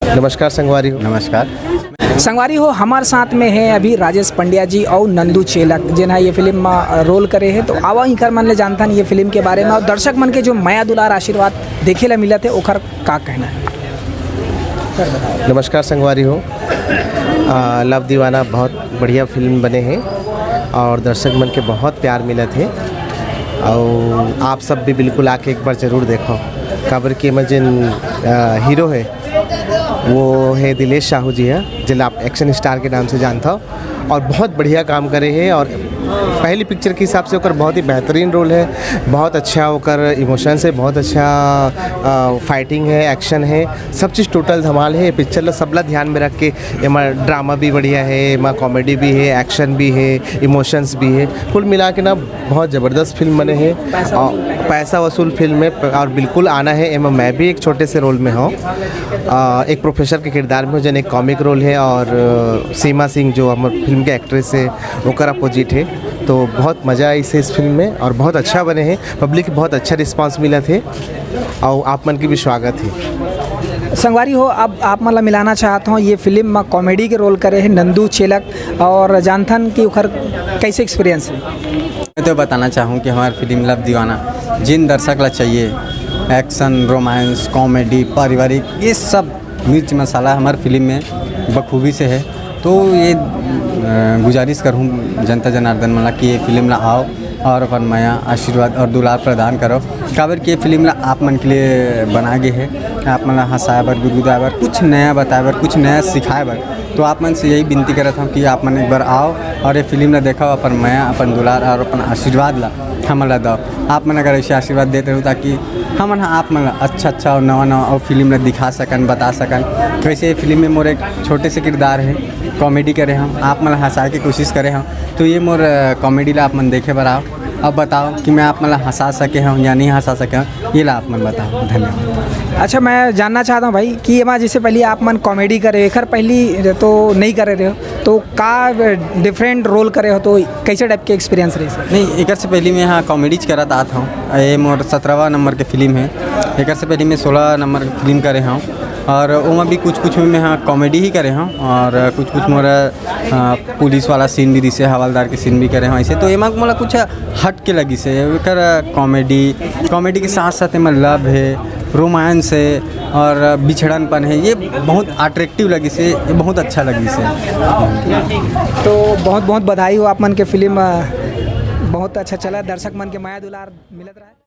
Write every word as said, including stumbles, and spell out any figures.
नमस्कार संगवारी हो। नमस्कार। संगवारी हो, हमार साथ में है अभी राजेश पंड्या जी और नंदू चेलक, जेन ह ये फिल्म में रोल करे है। तो आवा इनकर मन ले जानथन ये फिल्म के बारे में और दर्शक मन के जो मया दुलार आशीर्वाद देखे ला मिलत है, ओकर का कहना है। नमस्कार संगवारी हो। आ, लव दीवाना बहुत बढ़िया फिल्म बने हे और दर्शक मन के बहुत प्यार मिलत हे। और आप सब भी बिल्कुल आके एक बार जरूर देखो, काबर कि एमा जेन आ, हीरो है वो है दिलेश साहू जी है, जेला आप एक्शन स्टार के नाम से जानता हो। और बहुत बढ़िया काम करे है और पहली पिक्चर के हिसाब से ओकर बहुत ही बेहतरीन रोल है। बहुत अच्छा ओकर इमोशंस है, बहुत अच्छा फाइटिंग है, एक्शन है, सब चीज़ टोटल धमाल है। ये पिक्चर ला सबला ध्यान में रख के, एमा ड्रामा भी बढ़िया है, एमा कॉमेडी भी है, एक्शन भी है, इमोशंस भी है। कुल मिला के ना बहुत ज़बरदस्त फिल्म बने है और पैसा वसूल फिल्म है और बिल्कुल आना है। एमा मैं भी एक छोटे से रोल में हूँ, आ, एक प्रोफेसर के किरदार में हूँ, जेन एक कॉमिक रोल है और आ, सीमा सिंह जो हमर फिल्म के एक्ट्रेस है, ओकर अपोजिट है। तो बहुत मज़ा आई इस फिल्म में और बहुत अच्छा बने है, पब्लिक बहुत अच्छा रिस्पांस मिलत है और आप मन के भी स्वागत है। संगवारी हो, अब आप मन ला मिलाना चाहत हूँ, ये फिल्म में कॉमेडी के रोल करे है नंदू चेलक, और जानथन कि ओकर कैसे एक्सपीरियंस है। मैं तो बताना चाहूँ कि हमारी फिल्म लव दीवाना जिन दर्शक ला चाहिए, एक्शन, रोमांस, कॉमेडी, पारिवारिक, ये सब मिर्च मसाला हमारी फिल्म में बखूबी से है। तो ये अ, गुजारिश करूँ जनता जनार्दन मन ला कि ये फिल्म ला आओ और अपन मया, आशीर्वाद और दुलार प्रदान करो। काबर कि ये फिल्म ला आप मन के लिए बना गे है, आप मन ला हंसाए बर, गुदगुदाए बर, कुछ नया बताए बर, कुछ नया सिखाए बर। तो आप मन से यही विनती करत हूँ कि आप मन एक बार आओ और ये फिल्म ला देखो, अपन मया, अपन दुलार और अपन आशीर्वाद ला हमन ला दो। आप मन अगर ऐसे आशीर्वाद देते रहो, ताकि हमन ह आप मन ला अच्छा अच्छा और नवा नवा और फिल्म ला दिखा सकन, बता सकन। वैसे ये फिल्म में मोर एक छोटे से किरदार है, कॉमेडी करे हम, आप मन ला हंसाए के कोशिश करे हम। तो ये मोर अ, कॉमेडी ला आप मन देखे बर आओ। अब बताओ कि मैं आप मन ला हंसा सके हूँ या नहीं हंसा सके हूँ, ये ला आप मन बताओ। धन्यवाद। अच्छा, मैं जानना चाहता हूँ भाई कि एमा जैसे पहले आप मन कॉमेडी करे, एकर पहली तो नहीं करे रहे हो, तो का डिफरेंट रोल करे हो, तो कैसे टाइप के एक्सपीरियंस रही सर? नहीं, एक से पहले मैं हाँ कॉमेडीज करत आत हूँ। ये मोर सत्रहवा नंबर के फिल्म है। एक से पहले मैं सोलह नंबर के फिल्म करे हूँ और ओमा भी कुछ कुछ में मैं हाँ कॉमेडी ही करे हूँ और कुछ कुछ मोर अ, पुलिस वाला सीन भी, जैसे हवलदार के सीन भी करे हूँ ऐसे। तो एमा मोला कुछ हट के लगिस हे एकर कॉमेडी। कॉमेडी के साथ साथ एमा लव है, रोमांस है और बिछड़नपन है। ये बहुत अट्रैक्टिव लगिस हे, ये बहुत अच्छा लगिस हे। तो बहुत बहुत बधाई हो आप मन के फिल्म, अ, बहुत अच्छा चला, दर्शक मन के मया दुलार मिलत रहा।